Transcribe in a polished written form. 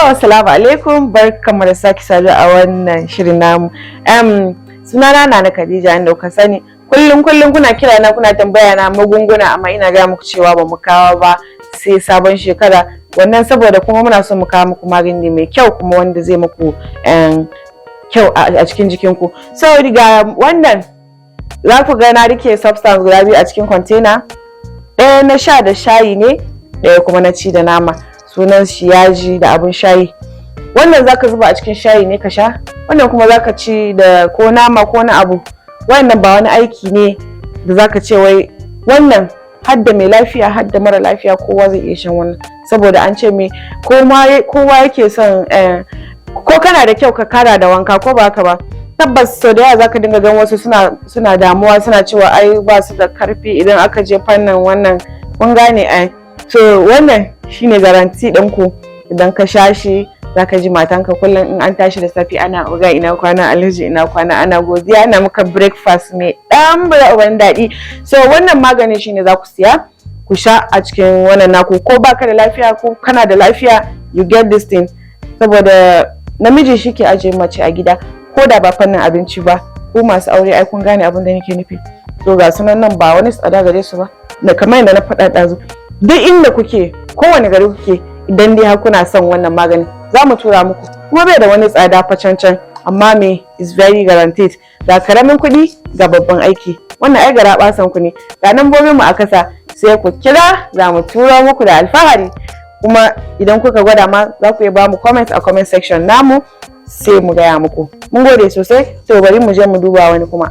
Assalamu alaikum, barkamu da sake saduwa a wannan shirin namu. Sunana na Khadija, inda kuka sani. Kullum kullum kuna kira na, kuna tambaya na magunguna, amma ina gaya muku cewa ba mu kawo ba sai sabon shekara. Wannan saboda kuma muna so mu kawo muku magani mai kyau, kuma wanda zai muku kyau a cikin jikinku. So ga wannan, za ku ga na rike substance guda biyu a cikin container. Ɗaya na sha da shayi ne, ɗaya kuma na ci da nama. Sunan shi yaji da abun shayi. Wannan zaka zuba a cikin shayi ne ka sha, wannan kuma zaka ci da ko nama ko na abu. Wannan ba wani aiki ne da zaka ce wai wannan, hadda mai lafiya hadda mara lafiya, kowa zai iya shan wannan, saboda an ce me kowa yake son, ko kana da kyau ka kara da wanka, ko ba haka ba? Tabbas, sau da yawa zaka dinga gan wasu suna damuwa, suna cewa ai ba su da karfi idan aka je fannin wannan, kun gane ai. So wannan shine guarantee ɗinku. Idan ka sha shi, zaka ji matanka kullum in an tashi da safe ana "Oga, ina kwana? Alhaji, ina kwana?" Ana godiya, ana maka breakfast mai ɗan uban daɗi. So wannan maganin shine za ku siya ku sha a cikin wannan naku. Ko baka da lafiya ko kana da lafiya, you get this thing, saboda namiji shi ke ajiye mace a gida, ko da ba fannin abinci ba. Ko masu aure ai kun gane abin da nake nufi. So ga sunan nan, ba wani tsada gare su ba. Da kamar yadda na faɗa ɗazu, duk inda kuke, kowane gari kuke, idan dai har kuna son wannan magani, za mu tura muku, kuma bai da wani tsada fa can, amma me is very guaranteed. Ga karamin kuɗi, ga babban aiki. Wannan ai garaɓasan ku ne. Ga nambobin mu a kasa, sai ku kira, za mu tura muku da alfahari. Kuma idan kuka gwada ma, za ku iya ba mu comment a comment section namu, sai mu gaya muku. Mun gode sosai. To, bari mu je mu duba wani kuma.